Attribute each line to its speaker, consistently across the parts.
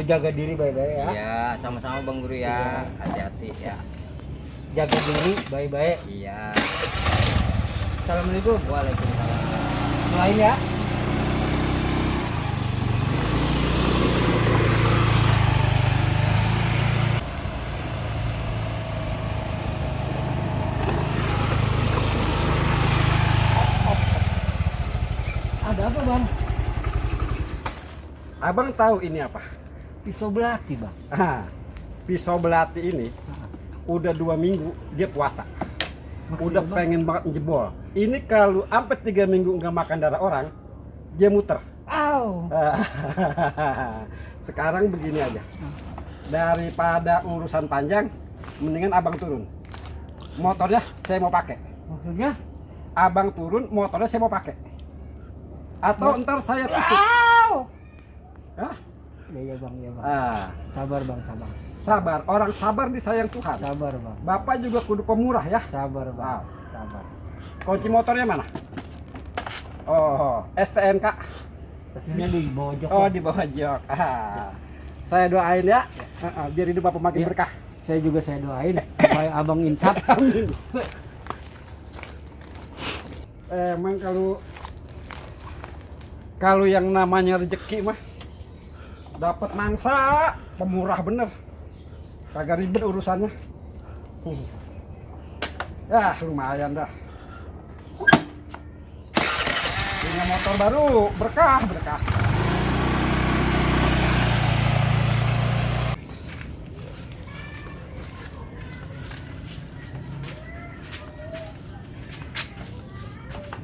Speaker 1: jaga diri baik-baik ya.
Speaker 2: Iya, sama-sama Bang Guru ya. Hati-hati ya.
Speaker 1: Jaga diri baik-baik.
Speaker 2: Iya.
Speaker 1: Assalamualaikum.
Speaker 2: Waalaikumsalam.
Speaker 1: Doain ya. Ada apa bang?
Speaker 3: Abang tahu ini apa?
Speaker 1: Pisau belati bang.
Speaker 3: Pisau belati ini udah 2 minggu dia puasa. Udah
Speaker 1: Bang?
Speaker 3: pengen banget jebol. Ini kalau sampai 3 minggu nggak makan darah orang, dia muter.
Speaker 1: Au.
Speaker 3: Sekarang begini aja. Daripada urusan panjang, mendingan abang turun. Motornya saya mau pakai.
Speaker 1: Maksudnya?
Speaker 3: Abang turun, motornya saya mau pakai. Atau ntar saya tusuk.
Speaker 1: Au.
Speaker 3: Hah?
Speaker 1: Iya bang, iya bang. Sabar bang, sabar.
Speaker 3: Sabar, orang sabar disayang Tuhan.
Speaker 1: Sabar bang.
Speaker 3: Bapak juga kudu pemurah ya.
Speaker 1: Sabar bang. Sabar.
Speaker 3: Kunci motornya mana? Oh, STNK.
Speaker 1: Pastinya di bawah jok.
Speaker 3: Oh,
Speaker 1: Bang.
Speaker 3: di bawah jok. Saya doain ya. Biar hidup Bapak makin
Speaker 1: Iya.
Speaker 3: berkah.
Speaker 1: Saya juga saya doain supaya abang insaf.
Speaker 3: Amin. Emang kalau yang namanya rezeki mah dapat mangsa, pemurah bener. Kagak ribet urusannya. Ya, lumayan dah. Punya motor baru, berkah.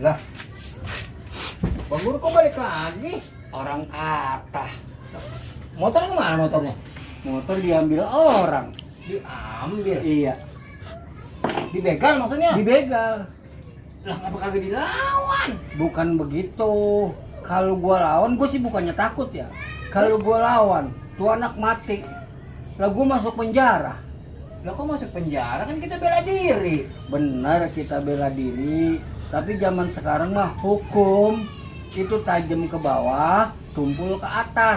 Speaker 2: Lah. Bang Guru kok balik lagi? Orang kata. Motor kemana motornya?
Speaker 1: Motor diambil orang.
Speaker 2: Diambil.
Speaker 1: Iya.
Speaker 2: Dibegal maksudnya?
Speaker 1: Dibegal.
Speaker 2: Lah ngapa kagak dilawan?
Speaker 1: Bukan begitu. Kalau gua lawan, gua sih bukannya takut ya. Kalau gua lawan, tuh anak mati. Lah gua masuk penjara.
Speaker 2: Lah kok masuk penjara, kan kita bela diri.
Speaker 1: Benar kita bela diri, tapi zaman sekarang mah hukum itu tajam ke bawah, tumpul ke atas.